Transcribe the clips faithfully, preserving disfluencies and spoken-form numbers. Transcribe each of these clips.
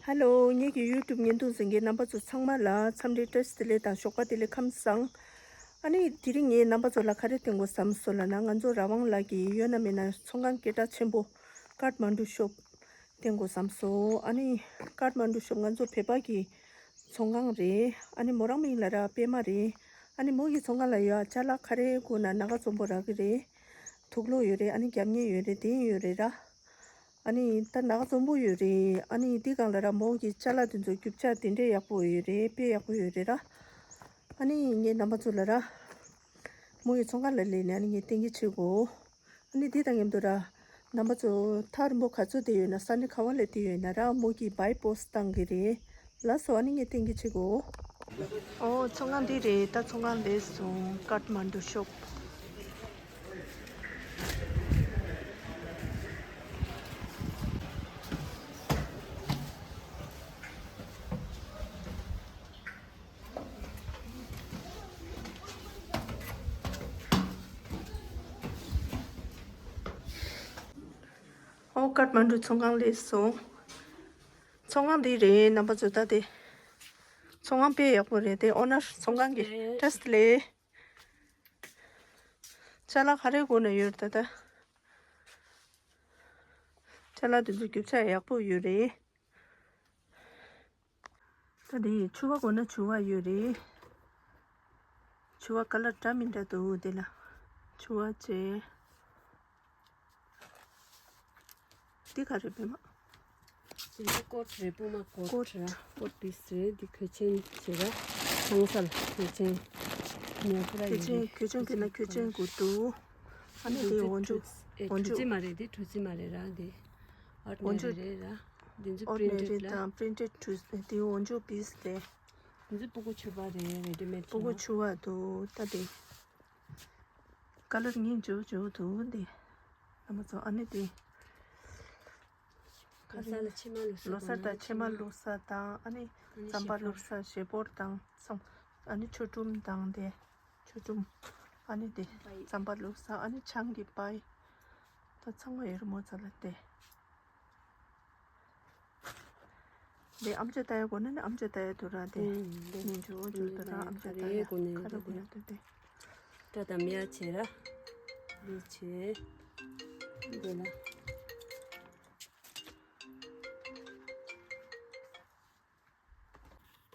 ཧེ་ལོ། ངེད་ཀྱི་ཡུ་ཊུབ་བརྙན་ཐུང་གཟིགས་མཁན་རྣམ་པ་ཚོ་ཚང་མ་ལ་འཚམས་འདྲི་བཀྲ་ཤིས་བདེ་ལེགས་དང་ཞོགས་པ་བདེ་ལེགས། ཁམས་བཟང་། ཨ་ནི་དེ་རིང་ངས་རྣམ་པ་ཚོ་ལ་ག་རེ་སྟོན་དགོས་བསམ་སོང་ལབ་ན། ང་ཚོ་ར་ཝང་ལ་གི་ཡོད་ན་མེད་ན་ཚོང་ཁང་སྐད་གྲགས་ཆེན་པོ་ཀཱཐ་མན་ཌུ་ཤོབ་སྟོན་དགོས་བསམ་སོང་། ཨ་ནི་ཀཱཐ་མན་ཌུ་ཤོབ་ང་ཚོ་བོད་པ་གི་ཚོང་ཁང་རེད། ཨ་ནི་མོ་རང་མིང་ལ་ར་པད་མ་རེད། ཨ་ནི་མོ་གི་ཚོང་ཁང་ལ་ཡོད་ཅ་ལག་ག་རེ་དགོས་ན་ནང་ག་འཛོམས་པོ་རག་གི་རེད། དུག་ལོག་ཡོད་རེད། ཨ་ནི་རྒྱབ་གཉེར་ཡོད་རེད། དེ་ཡོད་རེད་ར། ཨ་ནི་ད་ནང་ག་འཛོམས་པོ་ཡོད་རེད། ཨ་ནི་འདི་སྒང་ལ་ར་མོ་གི་ཅ་ལག་དེ་ཚོ་རྒྱུ་ཆ་དེ་འདྲས་ཡག་པོ་ཡོད་རེད། དཔེ་ཡག་པོ་ཡོད་རེད་ར། ཨ་ནི་ངས་རྣམ་པ་ཚོ་ལ་ར་མོ་གི་ཚོང་ཁང་ལ་སླེབས་ནས་ཨ་ནི་ངས་སྟོན་གྱི་བྱེད་དགོས། ཨ་ནི་འདི་དང་མཉམ་དུ་ར་རྣམ་པ་ཚོ་ཐག་རིང་པོ་ག་ཚོད་བསྡད་ཡོད་ན་ས་གནས་ག་བ་ལ་བསྡད་ཡོད་ན་ར་མོ་གི་བའི་པོ་སི་བཏང་གི་རེད། ལགས་སོ། ཨ་ནི་ངས་སྟོན་གྱི་བྱེད་དགོས། ཨོ་ཚོང་ཁང་འདི་རེད། ད་ཚོང་ཁང་སླེབས་སོང་། ཀཱཐ་མན་ཌུ་ཤོབ། ཨོ་ཀཱཐ་མན་ཌུ་ཚོང་ཁང་སླེབས་སོང་། ཚོང་ཁང་འདི་རེད་རྣམ་པ་ཚོ། ད་དེ་ཚོང་ཁང་དཔེ་ཡག་པོ་རེད། དེ་ཨོ་ནར་ཚོང་ཁང་གི་བཀྲ་ཤིས་བདེ་ལེགས། ཅ་ལག་ག་རེ་དགོས་ན་ཡོད་རེད། ད་ད་ཅ་ལག་དེ་ཚོ་རྒྱུ་ཆ་ཡག་པོ་ཡོད་རེད། ད་དེ་ཕྱུ་པ་དགོས་ན་ཕྱུ་པ་ཡོད་རེད། ཕྱུ་པ་ཀ་ལར་འདྲ་མི་འདྲ་འདུག་དེ་ལ་ཕྱུ་པ་བྱས། འདི་ག་རེ་པད་མ། འདི་ཀོཊ་རེད། པུ་མ་ཀོཊ་ཀོཊ་ར། ཀོཊ་པི་སི་རེད། འདི་གོས་ཆེན་བྱས་ར། ཆང་ས་ལ་གོས་ཆེན། ཉོ་ཁོ་ར་གོས་ཡོད་ཆེན་རེད། གོས་ཆེན་གྱོན་ན་གོས་ཆེན་དགོས་འདུག་ཨ་ནི་འདི་འདི་འོན་ཆུ་ཨེ་འོན་གྲུ་ཆུ་ཆེན་མ་རེད། འདི་གྲུ་ཆེན་མ་རེད་ར། འདི་ཨོར་ཌི་ནེ་རི་རེད་ར། འདི་ཚོ་པི་རིན་ཊེཌ་ལ། དང་པི་རིན་ཊེཌ་གྲུ། འདི་འོན་ཆུ་པི་སི་རེད། འདི་ཚོ་སྤུ་གུ་ཕྱུ་པ་རེད། རེ་ཌི་མེཌ་སྤུ་གུ་ཕྱུ་པ་འདུག་ད་འདི། ཀ་ལར་སྙིང་རྗེ་པོ་འདུག་འདི། རྣམ་པ་ཚོ་ཨ་ནི་འདི། ལོ་གསར་ལ་ཕྱེ་མར་བླུགས་ས། ལོ་གསར་དང་ཕྱེ་མར་བླུགས་ས་དང་ཨ་ནི་ཨ་ནི་རྩམ་པ་བླུགས་ས། ཞལ་ཕོར་དང་སོང་། ཨ་ནི་ཆུ་ཕྲུམ་དང་དེ། ཆུ་ཕྲུམ། ཨ་ནི་དེ། པའི། རྩམ་པ་བླུགས་ས། ཨ་ནི་ཆང་གི་པའི། ད་ཚང་མ་ཡོད་རེད་མོ་ཚ་ལ་དེ། དེ་ཨམ་ཅོག་ལྟ་ཡ་དགོས་ན་ནི་ཨམ་ཅོག་ལྟ་ཡ་འདུག་ར་དེ། ཨུམ། དེ་ཉིན་ཇོ་བོ་འདུག་ད་ར་ཨམ་ཅོག་ལྟ་ཡ་ག་རེ་དགོས་ན་དེ་དེ། སྐྲ་དམ་ཡ་བྱེད་ར། འདི་བྱེད། འདི་ལ།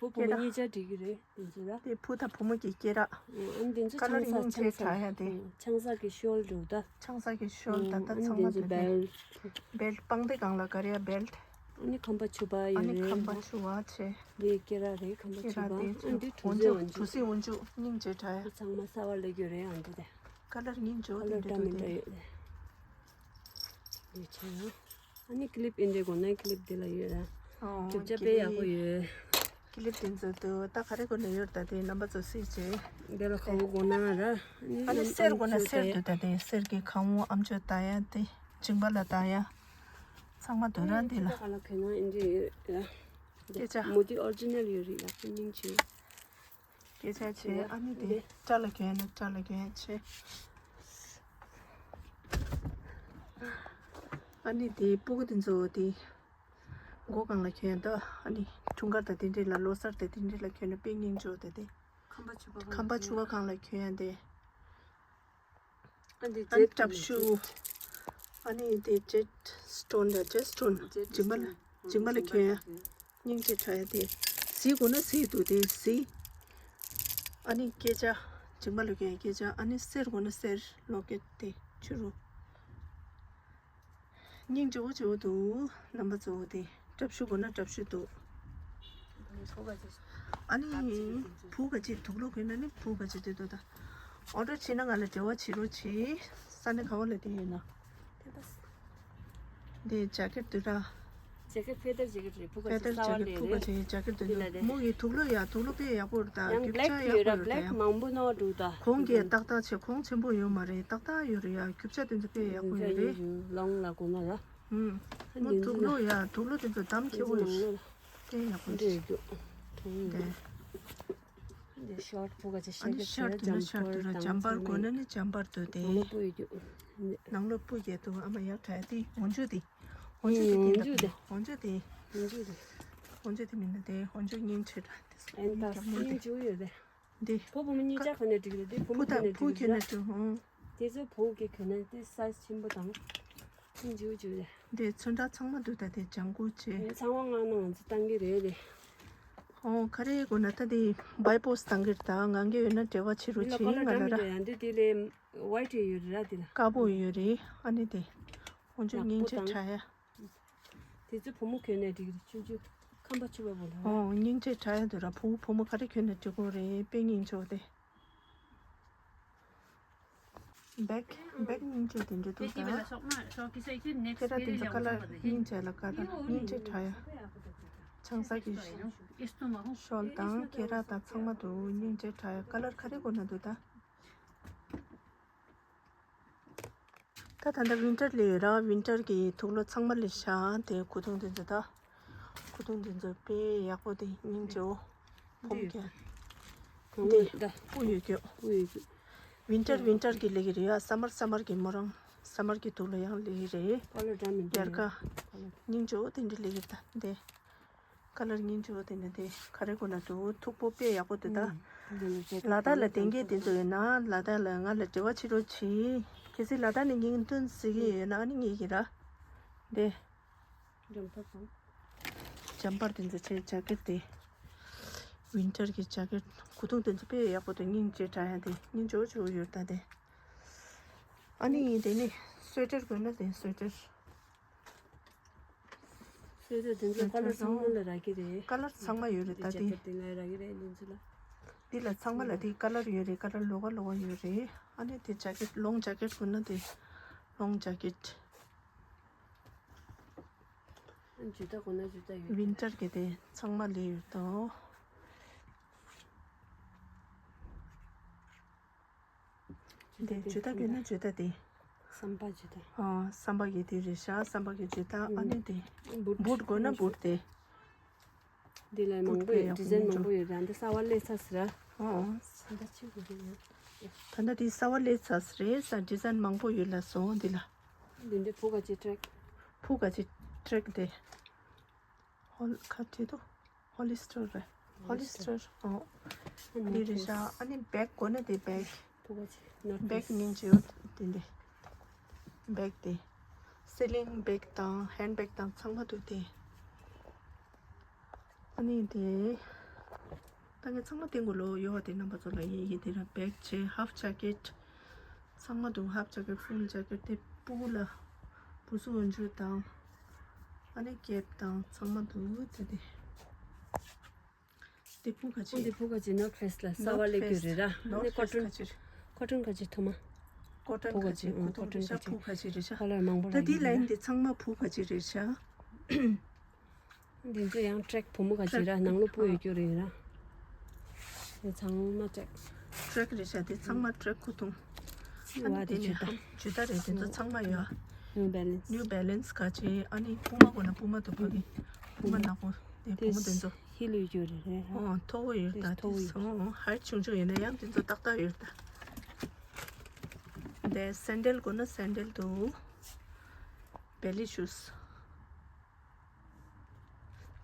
བུ་བུ་མོ་གཉིས་ཆ་འགྲིག་གི་རེད་དེ་ཚོ་ར། དེ་བུ་དང་བུ་མོ་གི་སྐེ་རགས། ཨ་ནི་དེ་ཚོ་ཁ་ལར་ཆང་ས་སྙིང་རྗེ་ཆང་ས་དྲག་ཡ་དེ། ཆང་ས་གི་ཤོལ་འདུག་ད། ཆང་ས་གི་ཤོལ་ད་ལྟ་ཨ་ནི་ཚང་མ་དེ་ཚོ་དེ་ནས་བེལ་ཊི། བེལ་ཊི་པང་གདན་སྒང་ལ་ག་རེ་ཡ་བེལ་ཊི། ཨ་ནི་ཁང་པ་ཕྱུ་པ་ཨ་ཡོད་ནི་རེད་ཁང་པ་ད། ཕྱུ་པ་བྱས། འདི་སྐེ་རགས་རེད་ཁང་པ་ཕྱུ་པ། སྐེ་རགས་དེ་ཨ་ནི་འདི་གྲུ་གཟིངས་འོན་ཆུ། གྲུ་གཟིངས་འོན་ཆུ་སྙིང་རྗེ་དྲག་ཡ། ཚང་མ་གསར་པ་སླེབས་ཡོད་རེད་ཨ་འདི་དེ། ཁ་ལར་སྙིང་རྗེ་པོ་ཁ་ལར་དེ་འདྲ་འདྲ་མི་འདུག་འདྲ་དེ། ཡོད་རེད། འདི་བྱས་ན། ཨ་ནི་ཀི་ལིབ་ཨིན་དེ་དགོས་ན་ཀི་ལིབ་འདི་ལ་ཡོད་ར། ཨོ། རྒྱུ་ཆ་དཔེ་ཡག་པོ་ཡོད། ཀི་ལིབ་དེ་ཚོ་འདུག་ད་ག་རེ་དགོས་ན་ཡོད་ད་དེ་རྣམ་པ་ཚོ་གཟིགས་བྱས། འདི་ལ་ཁ་བོ་དགོས་ན་ར། ཨ་ནི་གསེར་དགོས་ན་གསེར་འདུག་ད་དེ་གསེར་གྱི་ཁ་བོ་ཨམ་ཅོག་ལྟ་ཡ་དེ་མཇིང་པ་ལ་ལྟ་ཡ། ཚང་མ་འདུག་ར་འདི་ལ། ཨ་ནི་ཁ་ལ་གོན་ན་ཨིན་དེ་ཡོད་ར། སྐད་ཆ། མོ་དེ་ཨོ་རི་ཇི་ནལ་ཡོད་རེད་ཡག་པོ་སྙིང་རྗེ། སྐད་ཆ་བྱས། ཨ་ནི་དེ་སྐྲ་ལ་གྱོན་ན་སྐྲ་ལ་གྱོན་བྱས། ཨ་ནི་དེ་སྤུ་གུ་དེ་ཚོ་དེ་མགོ་སྒང་ལ་གྱོན་ད། ཨ་ནི་འཁྲུངས་སྐར་དང་དེ་འདྲས་ལ་ལོ་གསར་དང་དེ་འདྲས་ལ་གྱོན་ན་དཔེ་སྙིང་རྗེ་པོ་དེ་དེ། ཁང་པ་ཕྱུ་པ་ཁང་པ་ཕྱུ་པ་སྒང་ལ་གྱོན་ཡ་དེ། ཨ་ནི་ཨ་ནི་ཊབ་ཤུ། ཨ་ནི་དེ་ཇེཊ་སི་ཊོན་ད་ཇེཊ་སི་ཊོན། མཇིང་པ་ལ་མཇིང་པ་ལ་གྱོན་ཡ། སྙིང་རྗེ་དྲག་ཡ་དེ། གཟི་དགོས་ན་གཟི་འདུག་དེ་གཟི། ཨ་ནི་སྐེ་ཆ། མཇིང་པ་ལ་གྱོན་ཡ་སྐེ་ཆ། ཨ་ནི་གསེར་དགོས་ན་གསེར་ལོ་ཀེཊ་དེ་ཕྱི་རུ། སྙིང་རྗེ་པོ་བྱེད་པོ་འདུག་རྣམ་པ་ཚོ་དེ། ཊབ་ཤུ་དགོས་ན་ཊབ་ཤུ་འདུག་ཨ་ནི་བུ་ག་ཅིག་དུག་ལོག་གྱོན་ན་ནི་བུ་ག་ཅིག་དེ་འདུག་ད། ཨོ་ཌར་བྱེད་ན་ང་ལ་འབྲེལ་བ་བྱེད་རོགས་གྱིས། ས་གནས་ག་བ་ལ་དེ་ཡོད་ན། འདི་ཇེ་ཀེཊ་འདུག་ར། ཇེ་ཀེཊ་ཕེ་དར་ཇེ་ཀེཊ་རེད། བུ་ག་ཕེ་ཅིག་དར་ཇེ་རྩ་བ་ཀེཊ་ལས་བུ་ག་རེད། ཅིག་ཇེ་ཀེཊ་འདུག་འདི་ལ་རེད། མོ་ཡི་དུག་ལོག་ཡ་དུག་ལོག་དཔེ་ཡག་པོ་རེད་ད། ཡང་རྒྱུ་ཆ་ཡག་པོ་རེད་ད་ཡ། གོང་གི་ཏག་ཏག་བྱས་གོང་ཆེན་པོ་ཡོད་མ་རེད། ཏག་ཏག་ཡོད་རེད་ཡ། རྒྱུ་ཆ་དེ་ཚོ་དཔེ་ཡག་པོ་ཡོད་རེད། ལོང་ལ་གོ་ན་ར། ཧུམ། མོ་དུག་ལོག་ཡ་དུག་ལོག་དེ་ཚོ་བསྡམས་ཁེ་པོ་ཡོད་རེད། དཔེ་ཡག་པོ་རེད། འདི་ཤོར་ཊི་བུ་ག་ཅིག་ཨ་ནི་ཤོར་ཊི་འདུག་ན་ཤོར་ཊི་འདུག་ར། འཇམ་པར་དགོས་ན་ནི་འཇམ་པར་འདུག་དེ། ནང་ལོགས་སྤུ་ཡོད་འདུག་ཨ་མ་ཡག་དྲག་དེ་འོན་ཆུ་དེ། འོན་ཆུ་དེ་འོན་ཆུ་དེ། འོན་ཆུ་དེ། ཧོན་ཇོ་དེ་མིན་ན་དེ་ཧོན་ཇོ་སྙིང་རྗེ་ར་དེ་སོ་ཨན་ད་སྙིང་རྗེ་པོ་ཡོད་རེད། འདི་བུ་བུ་མོ་གཉིས་ཆ་ག་ནས་འགྲིག་རེད། དེ་བུ་མོ་བུ་ག་ནས་དང་བུ་འགྲིག་ཁྱོད་རེད། ནས་འགྲིག་ཧོན། དེ་ཚོ་བུ་གི་གྱོན་ན་དེ་སའི་ཛི་ཆེན་པོ་དང་། སྙིང་རྗེ་པོ་ཅིག་རེད། འདི་ཚོན་ཁྲ་ཚང་མ་འདུག་ད་དེ་ལྗང་གུ་བྱས། ཚང་མ་ང་ནང་ང་ཚོ་བཏང་གི་རེད་དེ། ཧོན་ག་རེ་དགོས་ན་ད་དེ་བའི་པོ་སི་བཏང་གི་རེད། ད་ང་གི་ཡོད་ན་འབྲེལ་བ་བྱེད་རོགས་འདི་ལ་གྱིས་ཀ་ལར་ང་ལ་འདྲ་མི་ར། འདུག་ཡ་འདི་དེ་ལས་ཝའི་ཊི་ཡོད་རེད་ར་དེ་ལ། དཀར་པོ་ཡོད་རེད། ཨ་ནི་དེ་ཧོན་ཇོ་ནག་སྙིང་པོ་རྗེ་དང་། ཁྲ་ཡ། དེ་ཚོ་བུ་མོ་གྱོན་ནས་འགྲིག་རེད། ཆུང་ཆུང་ཁམས་པ་ཆུ་བ་བོ་ལ། ཨོ་སྙིང་རྗེ་དྲག་ཡ་འདུག་ར། བུ་བུ་མོ་ག་རེ་གྱོན་ནས་འགྲིག་གོ་རེད། དཔེ་སྙིང་རྗེ་པོ་དེ། བེག་བེག་སྙིང་རྗེ་པོ་དེ་འདྲ་འདུག་ད། ཁྱེད་རང་དེ་ཚོ་ཀ་ལར་སྙིང་རྗེ་ལ་ཀ་ལར་སྙིང་རྗེ་དྲག་ཡ། ཆང་ས་གི་ཤོལ་དང་ཁྱེད་རང་དང་ཚང་མ་འདུག་སྙིང་རྗེ་དྲག་ཡ། ཀ་ལར་ག་རེ་དགོས་ན་འདུག་ད། ད་ད་ལྟ་ཝིན་ཊར་ལས་ཡོད་ར། ཝིན་ཊར་གྱི་དུག་ལོག་ཚང་མ་ལས་ཤག་དེ་ཁུ་ཐུང་དེ་ཚོ་ད། ཁུ་ཐུང་དེ་ཚོ་དཔེ་ཡག་པོ་དེ་སྙིང་རྗེ་པོ། ཕོམ་ཀྱ། འདི་ད་སྤུ་ཡོད་ཀྱོ། སྤུ་ཡོད་ཀྱོ། ཝིན་ཊར་ཝིན་ཊར་གྱི་ལས་ཀྱི་རེད་ཡ། སམ་མར་སམ་མར་གྱི་མོ་རང་། སམ་མར་གྱི་དུག་ལོག་ཡང་ལས་ཀྱི་རེད། ཀ་ལར་འདྲ་མི་འདྲ་ཡར་ཀ་ཡོད། སྙིང་རྗེ་པོ་དེ་འདྲ་ལས་ཀྱི་རེད་ད་དེ། ཀ་ལར་སྙིང་རྗེ་པོ་དེ་འདྲ་དེ་ག་རེ་དགོས་ན་འདུག་མཐུག་པོ་དཔེ་ཡག་པོ་འདུག་ད། ཨུམ། ལ་དྭགས་ལ་དེང་གི་དེ་ཚོ་ཡོད་ན་ལ་དྭགས་ལ་ང་ལ་འབྲེལ་བ་བྱེད་རོགས་གྱིས། གལ་སྲིད་ལ་དྭགས་ནས་ཉིན་ཐོན་ཟེར་གྱི་ཡོད་ན་ཨ་ནི་ངེད་ཀྱི་ར། དེ། འཇམ་པར་དང་། འཇམ་པར་དེ་ཚོ་ཆེ་ཇེ་ཀེཊ་དེ། ཝིན་ཊར་གྱི་ཇེ་ཀེཊ་ཁུ་ཐུང་དེ་ཚོ་དཔེ་ཡག་པོ་འདུག་སྙིང་རྗེ་དྲག་ཡ་དེ་སྙིང་རྗེ་པོ་ཅིག་ཡོད་ད་དེ། ཨ་ནི་དེ་ནི་སུའེ་ཊར་དགོས་ན་དེ་སུའེ་ཊར། སུའེ་ཊར་དེ་ཚོ་ཀ་ལར་ཚང་མ་ལ་རག་གི་རེད། ཀ་ལར་ཚང་མ་ཡོད་རེད་ད་དེ། ཇེ་ཀེཊ་དེ་ལ་རག་གི་རེད་དེ་ཚོ་ལ། འདི་ལ་ཚང་མ་ལ་དེ་ཀ་ལར་ཡོད་རེད། ཀ་ལར་ལོགས་ཀ་ལོགས་ཀ་ཡོད་རེད། ཨ་ནི་དེ་ཇེ་ཀེཊ་ལོང་ཇེ་ཀེཊ་དགོས་ན་དེ་ལོང་ཇེ་ཀེཊ། ཇུ་ཏ་དགོས་ན་ཇུ་ཏ་ཡོད། ཝིན་ཊར་གྱི་དེ་ཚང་མ་ལས་ཡོད་དོ། དེ་ཇུ་ཏ་དགོས་ན་ཇུ་ཏ་དེ། སམ་པ་ཇུ་ཏ། ཨ་སམ་པ་གི་དེ་རེད་ཤག་སམ་པ་གི་ཇུ་ཏ། ཨ་ནི་དེ་བུཊ་དགོས་ན་བུཊ་དེ། འདི་ལ་མང་པོ་ཡོད། ཌི་ཟའིན་མང་པོ་ཡོད་ར། འདི་གསར་པ་སླེབས་ཚར་ཟེར་ར། ཨོ། ད་ཆེ་གི་རེད་ཡ། ད་ལྟ་འདི་གསར་པ་སླེབས་ཚར་རེད་ས། ཌི་ཟའིན་མང་པོ་ཡོད་ལ་སོང་འདི་ལ། འདི་འདྲའི་བུ་ག་ཅི་ཊེག་བུ་ག་ཅི་ཊེག་དེ། ཧོལ་ཁ་ཅི་དུ། ཧོ་ལི་སི་ཊར་རེད། ཧོ་ལི་སི་ཊར། ཨོ། འདི་རེད་ཤག་ཨ་ནི་བེག་དགོས་ན་དེ་བེག་བེག་སྙིང་རྗེ་པོ་དེ་འདི། བེག་དེ། སི་ལིང་བེག་དང་ཧེན་བེག་དང་ཚང་མ་འདུག་དེ། ཨ་ནི་དེ། ད་ངས་ཚང་མ་སྟེང་གོ་ལོ་ཡོད་པ་དེ་རྣམ་པ་ཚོ་ལ་ཡིན་ཡིན་དེ་ར་བེག་བྱས་ཧབ་ཇེ་ཀེཊ། ཚང་མ་འདུག་ཧབ་ཇེ་ཀེཊ་ཕུལ་ཇེ་ཀེཊ་དེ་སྤུ་གུ་ལ་བུ་སུ་འོན་ཇུ་དང་། ཨ་ནི་ཀེབ་དང་ཚང་མ་འདུག་དེ་དེ། དེ་བུ་ག་ཅི། འདི་བུ་ག་ཅི་ནོར་ཕེ་སི་ལ་གསར་པ་སླེབས་རྒྱུ་རེད་ར། ནོར་ཕེ་སི་ཁ་ཅི་རེད། ཁོ་ཊོན་ག་ཅི་ཐུ་མ། ཁོ་ཊོན་ག་ཅི། ཁོ་ཊོན་ག་ཅི། བུ་ག་ཅི་རེད་ཤག་ཁ་ལར་མང་པོ་ར། ད་འདི་ལ་ཡིན་དེ་ཚང་མ་བུ་ག་ཅི་རེད་ཤག་འདི་ཚོ་ཡང་ཊེག་བུ་མོ་ག་ཅི་ར། ནང་ལོགས་སྤུ་ཡོད་རྒྱུ་རེད་ར། དེ་ཚང་མ་ཊེག་ཊེག་རེད་ཤག་དེ་ཚང་མ་ཊེག་ཁུ་ཐུང་། ཨ་ནི་དེ་ནི་ཇུ་ཏ་རེད། དེ་ཚོ་ཚང་མ་ཡོད། ནིའུ་བེ་ལེན་སི། ནིའུ་བེ་ལེན་སི་ག་ཅི། ཨ་ནི་པུ་མ་དགོས་ན་པུ་མ་འདུག་ཕ་གི། པུ་མ་ནག་པོ་དེ་པུ་མ་དེ་ཚོ། ཧི་ལུ་ཡོད་རེད། ཨོ་མཐོ་བོ་ཡོད་ད། དེ་ཚོ་ཧའེ་ཊི་ཆུང་ཆུང་ཡོད་ན་ཡང་དེ་ཚོ་ཏག་ཏག་ཡོད་ད། དེ་སེན་ཌལ་དགོས་ན་སེན་ཌལ་འདུག་བེ་ལི་ཤུ་སི།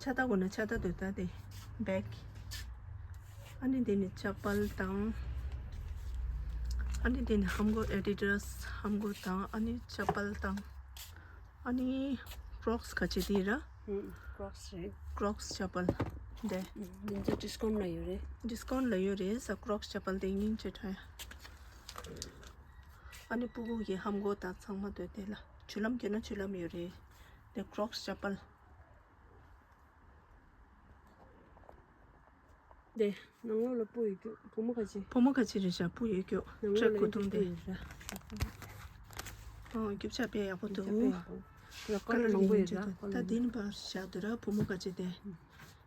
ཆ་ད་གོ་ན་ཆ་ད་དོ་ད་དེ་བེག་ཨ་ནི་དེ་ནི་ཅ་པལ་དང་། ཨ་ནི་དེ་ནི་ཧམ་གོ་ཨེ་ཌི་ཌ་སི་ཧམ་གོ་དང་། ཨ་ནི་ཅ་པལ་དང་། ཨ་ནི་ཀྲོག་སི་ག་ཅི་དེ་ར། ཀྲོག་སི་རེད། ཀྲོག་སི་ཅ་པལ་དེ། འདི་ཚོ་ཌི་སི་ཀོན་ཊི་ལ་ཡོད་རེད། ཌི་སི་ཀོན་ཊི་ལ་ཡོད་རེད་ས། ཀྲོག་སི་ཅ་པལ་དེ་སྙིང་རྗེ་དྲག་ཡ། ཨ་ནི་སྤུ་གུ་གི་ཧམ་གོ་དང་ཚང་མ་དོ་དེ་ལ། ཆུ་ལྷམ་གྱོན་ན་ཆུ་ལྷམ་ཡོད་རེད། དེ་ཀྲོག་སི་ཅ་པལ། དེ་ནང་ལོགས་ལ་སྤུ་ཡོད་རྒྱུ། བུ་མོ་ག་ཅི། བུ་མོ་ག་ཅི་རེད་ཤག་སྤུ་ཡོད་རྒྱུ། ནང་ལོགས་ཊེག་ལ་ཁུ་ཐུང་དེ། ཨོ་རྒྱུ་ཆ་དཔེ་ཡག་པོ་འདུག་རྒྱུ་ཆ་དཔེ་ཡག་པོ། ཀ་ལར་མང་པོ་ཡོད་ར། ད་འདི་ནི་པར་བཞག་འདུག་ར། བུ་མོ་ག་ཅི་དེ།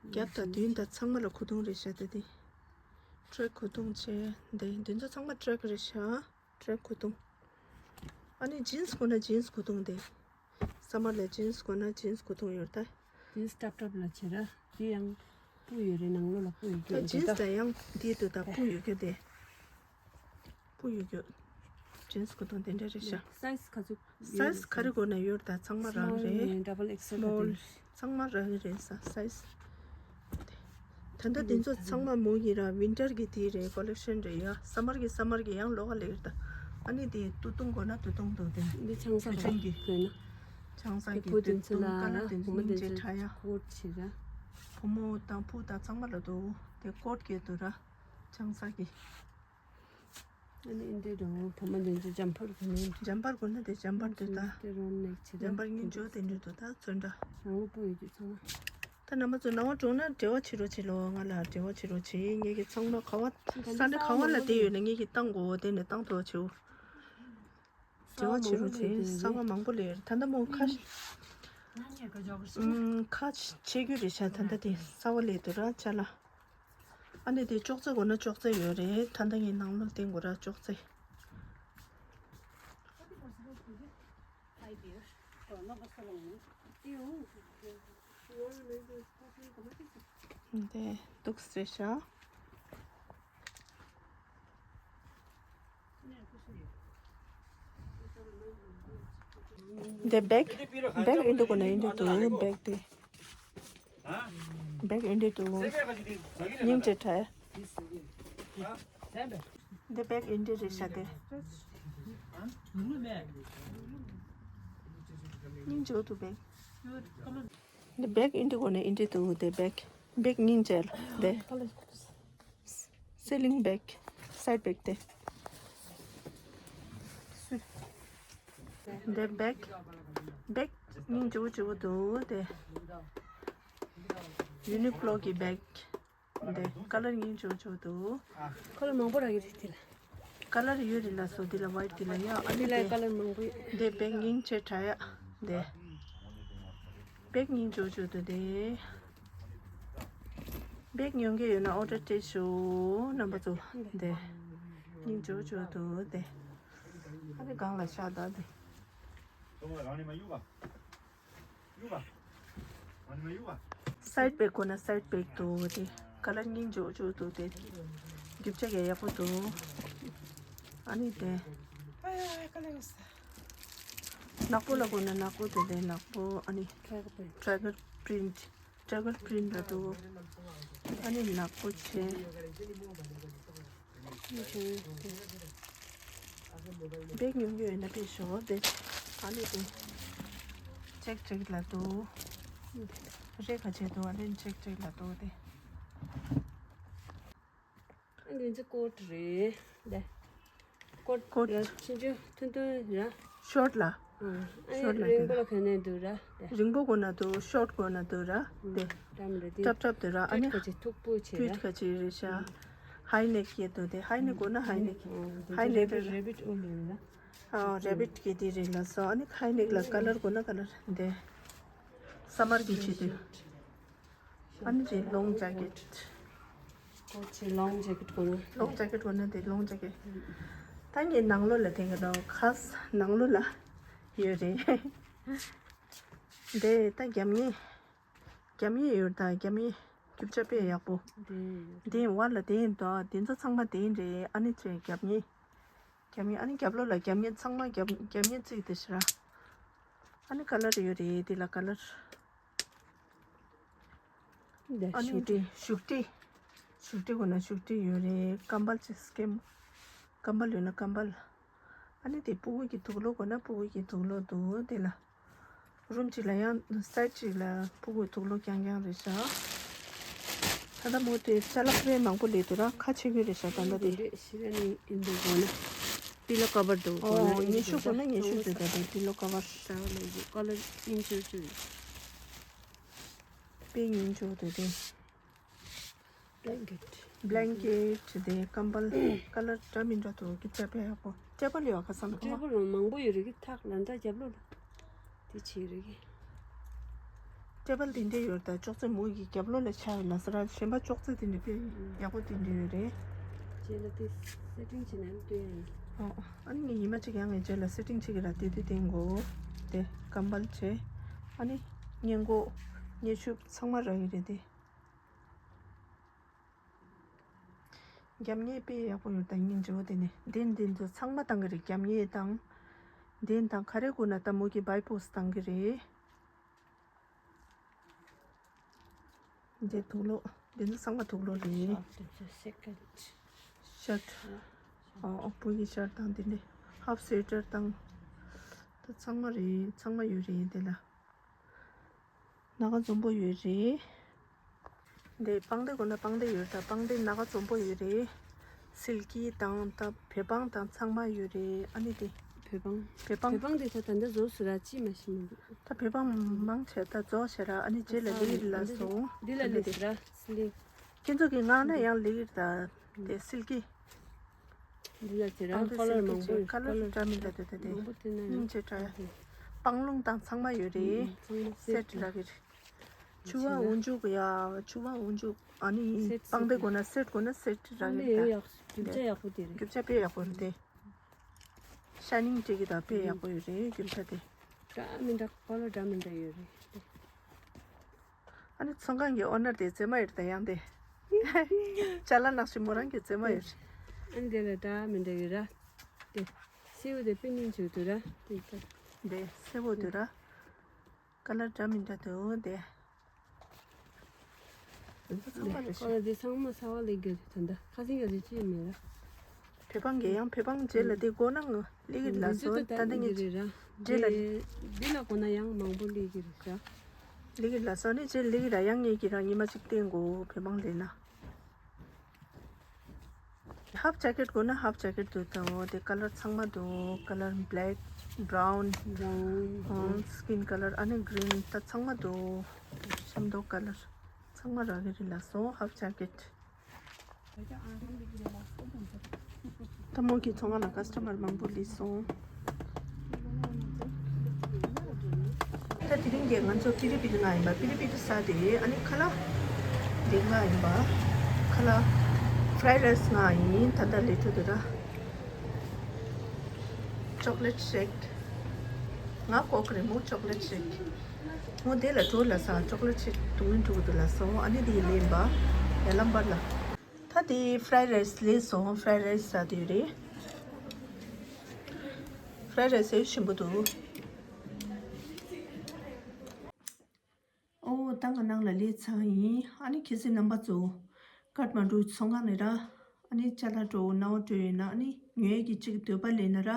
རྒྱབ་དང་མདུན་དང་ཚང་མ་ལ་ཁུ་ཐུང་རེད་ཤག་ད་དེ། ཊེག་ཁུ་ཐུང་བྱས། འདི་འདི་ཚོ་ཚང་མ་ཊེག་རེད་ཤག་ཊེག་ཁུ་ཐུང་། ཨ་ནི་ཇིན་སི་དགོས་ན་ཇིན་སི་ཁུ་ཐུང་དེ། སམ་མར་ལ་ཇིན་སི་དགོས་ན་ཇིན་སི་ཁུ་ཐུང་ཡོད་ད། ཇིན་སི་ཊབ་ཊབ་ལ་བྱེད་ར། དེ་ཡང་སྤུ་ཡོད་རེད། ནང་ལོགས་ལ་སྤུ་ཡོད་ད་རྒྱུ་ཇིན་སི་རེད་ད། ད་ཡང་དེ་དུ་ད་སྤུ་ཡོད་རྒྱུ་དེ། སྤུ་ཡོད་རྒྱུ། ཇིན་སི་ཁུ་ཐུང་དེ་འདྲ་རེད་ཤག་སའི་ཛི་ག་ཚོད། སའི་ཛི་ག་རེ་དགོས་ན་ཡོད་ད། ཚང་མ་རག་གི་རེད། སི་མོལ་ཌབ་ལ་ཨེག་སི་ཨེལ་སི་མོལ་དེ། ཚང་མ་རག་གི་རེད་ས། སའི་ཛི་ ད་ལྟ་དེ་ཚོ་ཚང་མ་མོ་ཡི་ར་ཝིན་ཊར་གི་དེ་རེད། ཀོ་ལེག་ཤན་རེད་ཡ། སམ་མར་གི་སམ་མར་གི་ཡང་ལོགས་ལ་ཡོད་ད། ཨ་ནི་དེ་སྟོད་ཐུང་དགོས་ན་སྟོད་ཐུང་འདུག་དེ། འདི་ཆང་ས་དུས་ཆེན་གི་དགོས་ན། ཆང་ས་གི་བུ་དེ་སྟོད་ཚོ་ཐུང་ལ་ཀ་ལ་ར་དེ་བུ་མོ་དེ་སྙིང་རྗེ་ཚོ་ཁྲ་ཡ། ཀོཊ་བྱེད་ར། བུ་མོ་དང་བུ་དང་ཚང་མ་ལ་འདུག་དེ། ཀོཊ་གི་འདུག་ར། ཆང་ས་གི། ཨ་ནི་འདི་རུ་བུ་མོ་འདི་ཚོ་འཇམ་པར་གོན་ནས། འཇམ་པར་གོན་ན་དེ་འཇམ་པར་དེ་ད། དེ་རོན་ནེག་བྱེད་འཇམ་པར་སྙིང་རྗེ་དེ་འདྲ་འདུག་ད་ཚོན་འདྲ། རང་པོ་ཡོད་རྒྱུ་ཚང་མ། ད་རྣམ་པ་ཚོ་ནང་པ་གྲོངས་ན་འབྲེལ་བ་བྱེད་རོགས་བྱེད་ལོ། ང་ལ་འབྲེལ་བ་བྱེད་རོགས་བྱེད། ངེད་ཀྱི་ཚང་མ་ག་བ་ས་འདྲ་ག་བ་ལ་བསྡད་ཡོད་ན་ངེད་ཀྱི་བཏང་དགོས། དེ་ནས་བཏང་ཐུབ་བྱེད། འབྲེལ་བ་བྱེད་རོགས་བྱེད། ས་བ་མང་པོ་ལས་ད་ལྟ་མོ་ཁ་ཁ་ཆེ་རྒྱུ་རེད་ཤག་ད་ལྟ་དེ་ས་བ་ལས་དུ་ར་ཆ་ལ། ཨ་ནི་དེ་ཅོག་ཙེ་དགོས་ན་ཅོག་ཙེ་ཡོད་རེད། ད་ལྟ་ངའི་ནང་ལོགས་བསྟན་དགོས་ར་ཅོག་ཙེ། འདི་འདུག་སེ་ཤག་འདི་བེག་བེག་ཨིན་དུ་གོ་ན་ཨིན་དུ་དུ་བེག་དེ། བེག་ཨིན་དུ་དུ། སྙིང་རྗེ་ཁྲ། འདི་བེག་ཨིན་དུ་རེད་ཤག་དེ། སྙིང་རྗེ་དུ་བེག་འདི་བེག་ཨིན་དུ་གོ་ན་ཨིན་དུ་དུ་དེ་བེག་བེག་སྙིང་རྗེ་དེ། སེ་ལིང་བེག་སའིཌ་བེག་དེ། འདི་བེག་བེག་སྙིང་རྗེ་པོ་འདུག་དེ། ཡུ་ནི་ཀློ་གི་བེག་འདི་ཀ་ལར་སྙིང་རྗེ་པོ་འདུག་ཀ་ལར་མང་པོ་རག་གི་རེད་དེ་ལ། ཀ་ལར་ཡོད་རེད་ལ་སོ། འདི་ལ་ཝའིཊ་འདི་ལ་ཡ། ཨ་འདི་ནི་ལ་དེ་ཀ་ལར་མང་པོ་ཡོད། འདི་བེག་སྙིང་རྗེ་ཁྲ་ཡ། འདི་བེག་སྙིང་རྗེ་པོ་འདུག་དེ། བེག་ཉོ་མཁན་ཡོད་ན་ཨོ་ཌར་སྤྲད་ཤོག་རྣམ་པ་ཚོ། འདི་སྙིང་རྗེ་པོ་འདུག་དེ། ཨ་ནི་སྒང་ལ་ཤ་དང་དེ། སའིཌ་བེག་དགོས་ན་སའིཌ་བེག་འདུག་དེ། ཀ་ལར་སྙིང་རྗེ་པོ་འདུག་དེ། རྒྱུ་ཆ་ཡང་ཡག་པོ་འདུག་ཨ་ནི་དེ། ནག་པོ་ལ་དགོས་ན་ནག་པོ་འདུག་དེ། ནག་པོ། ཨ་ནི་ཊའི་གལ་པི་རིནཊ། ཊའི་གལ་པི་རིནཊ་ལ་འདུག་ཨ་ནི་ནག་པོ་བྱས། བེག་ཉོ་རྒྱུ་ཡོད་ན་ཕེབས་ཤོག་དེ། ཨ་ནི་དེ། ཅེག་ཅེག་ལ་འདུག་རེ་ཁ་ཆེ་འདུག་ཨ་ནི་ཅེག་ཅེག་ལ་འདུག་དེ། འདི་ཚོ་ཀོཊ་རེད་དེ། ཀོཊ་ཀོཊ། ཕྱིན་ཆད་ཐུང་ཐུང་ར། ཤོཊ་ལ། ཨ་ནི་ཤོཊ་ལ་རིང་པོ་ལ་ག་ནས་འདུག་ར་དེ། རིང་པོ་དགོས་ན་འདུག་ཤོཊ་དགོས་ན་འདུག་ར་དེ། འགྲམ་རེད་དེ། ཀྲབ་ཀྲབ་འདུག་ར། ཨ་ནི་ཀྲིག་ཁ་ཅིག་མཐུག་པོ་བྱས་ར། ཀྲིག་ཁ་ཅིག་རེད་ཤག་ཧའི་ནེག་ཡོད་འདུག་དེ། ཧའི་ནེག་དགོས་ན་ཧའི་ནེག་ཧའི་ནེག་རེ་བིཊ་རེ་བིཊ་ཨོ་ལེ་ར། ཨ་རེ་བིཊ་གི་དེ་རེད་ལ་སོ། ཨ་ནི་ཧའི་ནེག་ལ་ཀ་ལར་དགོས་ན་ཀ་ལར་དེ། སམ་མར་གི་ཆེད་དུ། ཨ་ནི་དེ་ལོང་ཇེ་ཀེཊ། ཀོཊ་ཆེ་ལོང་ཇེ་ཀེཊ་དགོས་ན། ལོང་ཇེ་ཀེཊ་དགོས་ན་དེ་ལོང་ཇེ་ཀེཊ། ད་ངའི་ནང་ལོགས་ལ་དེ་ག་ལོ་ཁ་ས་ནང་ལོགས་ལ་ཡོད་རེད། དེ་ད་རྒྱབ་གཉེར། རྒྱབ་གཉེར་ཡོད་ད། རྒྱབ་གཉེར་རྒྱུ་ཆ་དཔེ་ཡག་པོ། དེ་བར་ལ་དེ་ཡིན་ད། དེ་ཚོ་ཚང་མ་དེ་ཡིན་རེད། ཨ་ནི་ཚོའི་རྒྱབ་གཉེར། རྒྱབ་གཉེར། ཨ་ནི་རྒྱབ་ལོགས་ལ་རྒྱབ་གཉེར་ཚང་མ་རྒྱབ་རྒྱབ་གཉེར་བརྩིགས་དེ་ཤི་ར། ཨ་ནི་ཀ་ལར་ཡོད་རེད། དེ་ལ་ཀ་ལར། ཨ་ནི་དེ་བཞུགས་ཁྲི། བཞུགས་ཁྲི་དགོས་ན་བཞུགས་ཁྲི་ཡོད་རེད། ཀམ་པལ་ཅིག་སྐེམ། ཀམ་པལ་ཡོད་ན་ཀམ་པལ། ཨ་ནི་དེ་ཕྲུ་གུ་གི་དུག་ལོག་དགོས་ན་ཕྲུ་གུ་གི་དུག་ལོག་འདུག་དེ་ལ། རུམ་གཅིག་ལ་ཡང་སའིཌ་གཅིག་ལ་ཕྲུ་གུ་དུག་ལོག་རྐྱང་རྐྱང་རེད་ཤག་ད་ལྟ་མོ་དེ་ཅ་ལག་དཔེ་མང་པོ་སླེབས་འདུག་ར། ཁ་ཆེ་གི་རེད་ཤག་ད་ལྟ་དེ། ཞི་ལ་ནི་ཨིན་དུ་གོ་ན། པི་ལོ་ཀ་བར་འདུག་གོ་ན། ཨོ་ཉི་ཤུ་གོ་ན་ཉི་ཤུ་དེ་ད་དེ་པི་ལོ་ཀ་བར། ཀ་ལར་སྙིང་རྗེ་པོ་འདུག་དེ། བླེན་ཀེཊ། བླེན་ཀེཊ་དེ་ཀམ་པལ་ཀ་ལར་འདྲ་མི་འདྲ་འདུག་རྒྱུ་ཆ་དཔེ་ཡག་པོ། ཊེ་བལ་ཡོད་ག་བསམ་ཊེ་བལ་མང་པོ་ཡོད་རེད་གི། ཐག་ལ་འདྲ་རྒྱབ་ལོགས་ལ་དེ་བྱས་རེད་གི། ཊེ་བལ་དེ་འདྲ་ཡོད་ད། ཅོག་ཙེ་མོ་གི་རྒྱབ་ལོགས་ལ་ཆགས་ཡོད་ལ་སོ་ར། གཞན་པ་ཅོག་ཙེ་དེ་འདྲ་དཔེ་ཡག་པོ་དེ་འདྲ་ཡོད་རེད། རྗེས་ལ་དེ་སེ་ཊིང་བྱས་ནས་སྟོན་ཡ་ཡིན། ཨོ། ཨ་ནི་ངས་ཉི་མ་གཅིག་ཡང་ངས་རྗེས་ལ་སེ་ཊིང་བྱེད་ཀྱི་ར། དེ་དུས་དེ་མགོ་དེ་ཀམ་པལ་བྱས། ཨ་ནི་སྔས་མགོ་སྔས་ཤུབས་ཚང་མ་རག་གི་རེད་དེ། རྒྱབ་གཉེར་དཔེ་ཡག་པོ་ཡོད་ད། སྙིང་རྗེ་པོ་དེ་ནི། འདི་འདི་ཚོ་ཚང་མ་བཏང་གི་རེད། རྒྱབ་གཉེར་དང་། འདི་དང་ག་རེ་དགོས་ན་ད་མོ་གི་བའི་པོག་སི་བཏང་གི་རེད། འདི་དུག་ལོག་འདི་ནི་ཚང་མ་དུག་ལོག་རེད། ཤརཊ། ཨོ་བུ་ཡི་ཤརཊ་དང་འདི་འདྲ་ཧབ་སུ་ཝེ་ཊར་དང་། ད་ཚང་མ་རེད། ཚང་མ་ཡོད་རེད་འདི་ལ། ནག་འཛོམས་པོ་ཡོད་རེད། འདི་པང་གདན་གོན་ན་པང་གདན་ཡོད་རེད། ད་པང་གདན་ནག་འཛོམས་པོ་ཡོད་རེད། སིལ་ཀི་དང་ད་བོད་པང་དང་ཚང་མ་ཡོད་རེད། ཨ་ནི་དེ། བོད་པང་། བོད་པང་། བོད་པང་དེ་ད་ད་ལྟ་རྫོགས་སོང་ར། ཅི་མ་ཤི་མི་འདུག་ད་བོད་པང་མང་ཆེ་ད་རྫོགས་ཤག་ར། ཨ་ནི་རྗེས་ལ་ལེགས་ལ་སོང་། འདི་ལ་ལེགས་ར། སིལ་ལི། ཁྱེད་ཚོ་གི་ངག་ན་ཡང་ལེགས་ར། ད་དེ་སིལ་ཀི། འདི་ལ་དེ་རང་ཨང་ཁ་ལར་མང་པོ་ཡོད། ཁ་ལར་འདྲ་མི་འདྲ་དེ་དེ་དེ། མང་པོ་དེ་ན་ཡོད། སྙིང་རྗེ་དྲག་ཡ། སྤང་ལུང་དང་ཚང་མ་ཡོད་རེད། ཚང་མ་སེ་ཊི་སེ་ཊི་རག་གི་རེད། ཕྱུ་པ་འོ་འཇུག་ཡ། ཕྱུ་པ་འོ་འཇུག་ཨ་ནི་སེ་ཊི་པང་གདན་གོན་ན་སེ་ཊི་གོན་ན་སེ་ཊི་རག་གི་རེད་ད། ཡག་རྒྱུ་ཆ་ཡག་པོ་དེ་རེད། རྒྱུ་ཆ་དཔེ་ཡག་པོ་རེད་དེ། ཤ་ནིང་སྤྲད་གི་ད་དཔེ་ཡག་པོ་ཡོད་རེད་རྒྱུ་ཆ་དེ། འདྲ་མི་འདྲ་ཁ་ལར་འདྲ་མི་འདྲ་ཡོད་རེད་དེ། ཨ་ནི་ཚོང་ཁང་གི་ཨོ་ནར་དེ་མཛེས་མ་ཡོད་ད་ཡང་དེ། ཅ་ལག་ནང་བཞིན་མོ་རང་གི་མཛེས་མ་ཡོད། ཨ་ནི་དེ་ལ་འདྲ་མི་འདྲ་ཡོད་ར། དེ། སེར་པོ་དེ་དཔེ་སྙིང་རྗེ་འདུག་ར། དེ་ལྟ། དེ་སེར་པོ་འདུག་ར། ཁ་ལར་འདྲ་མི་འདྲ་འདུག་དེ། ཚང་མ་རེད་ཤག་ཁོ་ལ་དེ་ཚང་མ་གསར་པ་ལེགས་རྒྱུ་རེད་ད། ད་ཁ་སང་ག་རེ་ཅི་ཡང་མེད་ར། བོད་པང་གི་ཡང་བོད་པང་རྗེས་ལ་དེ་གོན་ན་ལེགས་ལ་སོ། ད་ལྟ་ངས་རྗེས་ལ། འདི་ལ་གོན་ན་ཡང་མང་པོ་ལེགས་རེད་ཤག་ལེགས་ལ་སོ་ནི་རྗེས་ལེགས་ལ་ཡང་ངས་ཀྱི་རང་ཉི་མ་གཅིག་བསྟན་གོ་བོད་པང་ལེན་ན། ཧབ་ཇེ་ཀེཊ་གོན་ན་ཧབ་ཇེ་ཀེཊ་འདུག་ད། འོ་དེ་ཁ་ལར་ཚང་མ་འདུག་ཁ་ལར་བྷེ་ལེག་བྷ་རའུན། བྷ་རའུན་སི་ཀིན་ཁ་ལར་ཨ་ནི་གི་རིན་ད་ཚང་མ་འདུག་ཤམ་ཐབས་ཁ་ལར་ཚང་མ་རག་གི་རེད་ལ་སོ། ཧབ་ཇེ་ཀེཊ། ད་མོ་གི་ཚོང་ཁང་ལ་ཀ་སི་ཊ་མར་མང་པོ་སླེབས་སོང་། ད་དེ་རིང་གི་ང་ཚོ་པི་རི་པི་ཏི་ང་ཡིན་པ། པི་རི་པི་ཏི་ས་དེ་ཨ་ནི་ཁ་ལག་དེ་ང་ཡིན་པ། ཁ་ལག་ཕ་རའེ་རའེ་སི་ང་ཡིན། ད་ལྟ་ལས་འཕྲོ་དེ་ར། ཅོག་ལེཊ་ཤེག་ང་ཀོག་རེ་མོ། ཅོག་ལེཊ་ཤེག་མོ་དེ་ལ་འགྲོ་ལ་ས། ཅོག་ལེཊ་ཤེག་དུང་ལེན་འགྲོ་གི་འདུག་ལ་སོང་། ཨ་ནི་དེ་ལེན་པ་ཡ་ལམ་བར་ལ། ད་དེ་ཕ་རའེ་རའེ་སི་ལས་སོང་། ཕ་རའེ་རའེ་སི་ཟ་དུས་རེད། ཕ་རའེ་རའེ་སི་ཞིམ་པོ་འདུག་ཨོ་ད་ང་ནང་ལ་སླེབས་ཚར་ཡིན། ཨ་ནི་ཁྱེད་ཚོས་རྣམ་པ་ཚོ་ཀཏ་མན་ཌུ་ཚོང་ཁང་ནས་ར། ཨ་ནི་ཅ་ལག་འགྲོ་ནའོ་འགྲོ་ཡོད་ན་ཨ་ནི་ཉོ་ཡས་ཀྱི་གཅིག་འདོད་པ་ལེན་ན་ར།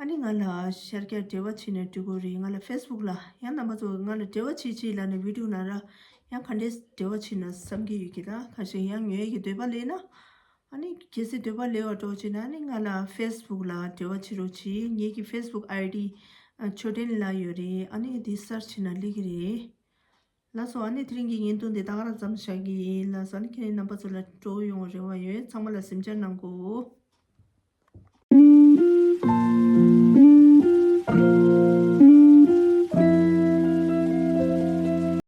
ཨ་ནི་ང་ལ་ཤར་རྒྱག་འབྲེལ་བ་བྱས་ན་འགྲིག་གི་རེད། ང་ལ་ཕེ་སི་བུག་ལ་ཡང་རྣམ་པ་ཚོ་ང་ལ་འབྲེལ་བ་བྱེད་ཅིག་ལབ་ནས་བི་ཌི་ཡོ་ནང་ར་ཡང་ག་འདྲས་འབྲེལ་བ་བྱེད་ན་བསམ་གྱི་ཡོད་ཀྱི་ར། ཁ་ཤས་ཡང་ཉོ་ཡས་ཀྱི་འདོད་པ་ལེན་ན། ཨ་ནི་གལ་སྲིད་འདོད་པ་ལེན་པ་འགྲོ་བྱེད་ན་ཨ་ནི་ང་ལ་ཕེ་སི་བུག་ལ་འབྲེལ་བ་བྱེད་རོགས་གྱིས། ངེད་ཀྱི་ཕེ་སི་བུག་ཨའི་ཌི་མཆོད་སྤྲིན་ལགས་ཡོད་རེད། ཨ་ནི་འདི་སར་ཆ་བྱས་ན་སླེབས་ཀྱི་རེད། ལགས་སོ། ཨ་ནི་དེ་རིང་གི་བརྙན་ཐུང་འདི་ད་ག་རང་མཚམས་བཞག་གི་ཡིན། ལགས་སོ། ཨ་ནི་ཁྱེད་རྣམ་པ་ཚོ་ལ་སྤྲོ་པོ་ཡོང་བའི་རེ་བ་ཡོད། ཚང་མ་ལ་གཟིམ་འཇག་གནང་གོ།